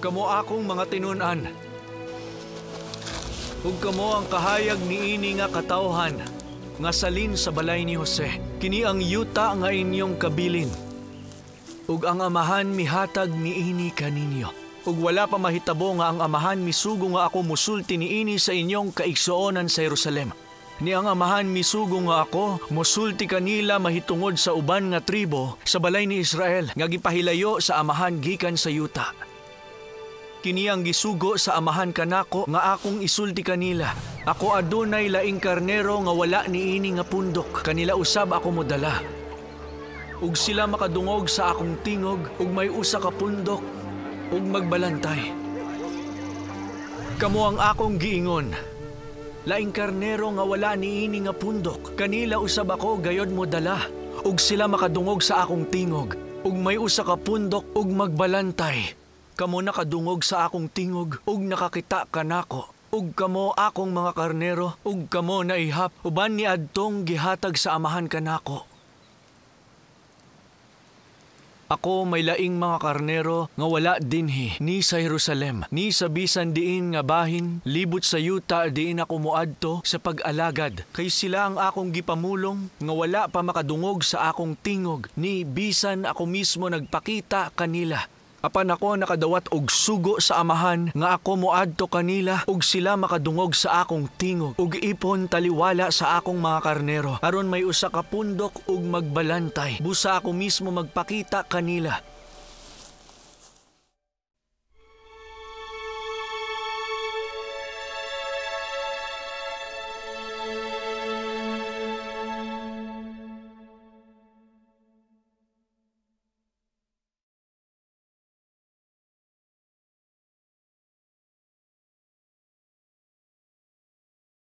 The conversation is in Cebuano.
Kamo akong mga tinun-an. Ug kamo ang kahayag niini nga katawhan nga salin sa balay ni Jose. Kini ang yuta nga inyong kabilin. Ug ang Amahan mihatag niini kaninyo. Ug wala pa mahitabo nga ang Amahan misugo nga ako musulti niini sa inyong kaigsuonan sa Jerusalem. Ni ang Amahan misugo nga ako musulti kanila mahitungod sa uban nga tribo sa balay ni Israel nga gipahilayo sa Amahan gikan sa yuta. Kini ang gisugo sa Amahan kanako nga akong isulti kanila. Ako adunay laing karnero nga wala niini nga pundok. Kanila usab ako modala. Ug sila makadungog sa akong tingog ug may usa ka pundok ug magbalantay. Kamo ang akong giingon. Laing karnero nga wala niini nga pundok. Kanila usab ako gayod modala. Ug sila makadungog sa akong tingog ug may usa ka pundok ug magbalantay. Kamo nakadungog sa akong tingog ug nakakita kanako. Ug kamo akong mga karnero ug kamo naihap uban ni adtong gihatag sa Amahan kanako. Ako may laing mga karnero nga wala dinhi ni sa Jerusalem ni sa bisan diin nga bahin libot sa yuta diin ako moadto sa pag-alagad, kay sila ang akong gipamulong nga wala pa makadungog sa akong tingog ni bisan ako mismo nagpakita kanila. Apan ako nakadawat og sugo sa Amahan nga ako moadto kanila ug sila makadungog sa akong tingog ug ipon taliwala sa akong mga karnero aron may usa ka pundok ug magbalantay. Busa ako mismo magpakita kanila.